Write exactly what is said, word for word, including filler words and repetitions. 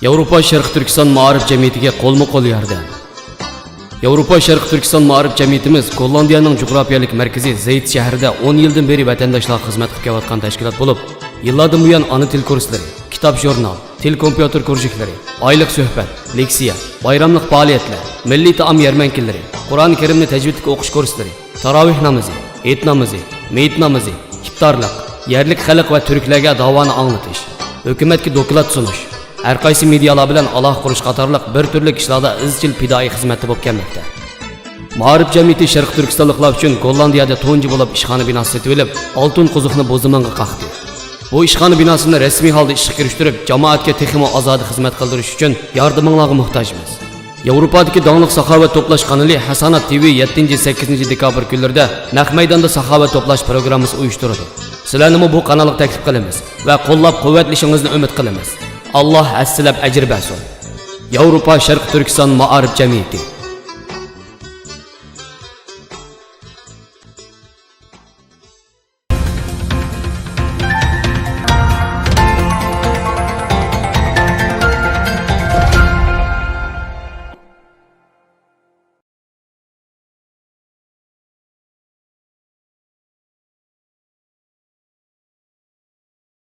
ياۋروپا شەرقىي تۈركىستان مائارىپ جەمئىيىتىگە قولمۇ قول ياردەم. ياۋروپا شەرقىي تۈركىستان مائارىپ جەمئىيىتىمىز گوللاندىيەنىڭ جۇغراپىيەلىك مەركىزى زېيت شەھىرىدە ئون يىلدىن بېرى ۋەتەنداشلارغا خىزمەت قىلىپ كېلىۋاتقان تەشكىلات بولۇپ، يىللاردىن بۇيان ئانا تىل كۇرسلىرى، كىتاب ژۇرنال، تېلېكومپيۇتېر كۇرژۇكلىرى، ئايلىق سۆھبەت، لېكسىيە، بايراملىق پائالىيەتلەر، مىللىي تائام يەرمەنكىلىرى، قۇرئان كەرىمنى تەجۋىدلىك ئوقۇش كۇرسلىرى، تاراۋىھ نامىزى، ھېيت نامىزى، مېيىت نامىزى، ئىپتارلىق، يەرلىك خەلق ۋە تۈركلەرگە داۋانى ئاڭلىتىش، ھۆكۈمەتكە دوكلات سۇنۇش، ھەرقايسى مېدىيالار بىلەن ئالاقە قۇرۇش قاتارلىق بىر تۈرلۈك ئىشلاردا ئىزچىل پىدائىي خىزمەتتە بولۇپ كەلمەكتە. مائارىپ جەمئىيىتى شەرقىي تۈركىستانلىقلار ئۈچۈن گوللاندىيەدە تۇنجى بولۇپ ئىشخانا بىناسى سېتىۋېلىپ، ئالتۇن قوزۇقنى بوزۇمانغا قاقتى. بۇ ئىشخانا بىناسىنى رەسمىي ھالدا ئىشقا كىرىشتۈرۈپ، جامائەتكە تېخىمۇ ئازادە خىزمەت قىلدۇرۇش ئۈچۈن ياردىمىڭلارغا موھتاجمىز. ياۋروپادىكى داڭلىق ساخاۋەت توپلاش قانىلى ھەسانات تىۋى يەتتىنچى، سەككىزىنچى دېكابىر كۈنلىرىدە نەق مەيداندا ساخاۋەت توپلاش پروگراممىسى ئۇيۇشتۇرىدۇ. سىلەرنىمۇ بۇ قانالغا تەكلىپ قىلىمىز ۋە قوللاپ-قۇۋۋەتلىشىڭىزنى ئۈمىد قىلىمىز. ئاللاھ ھەسسىلەپ ئەجىر بەرسۇن. ياۋروپا شەرقىي تۈركىستان مائارىپ جەمئىيىتى.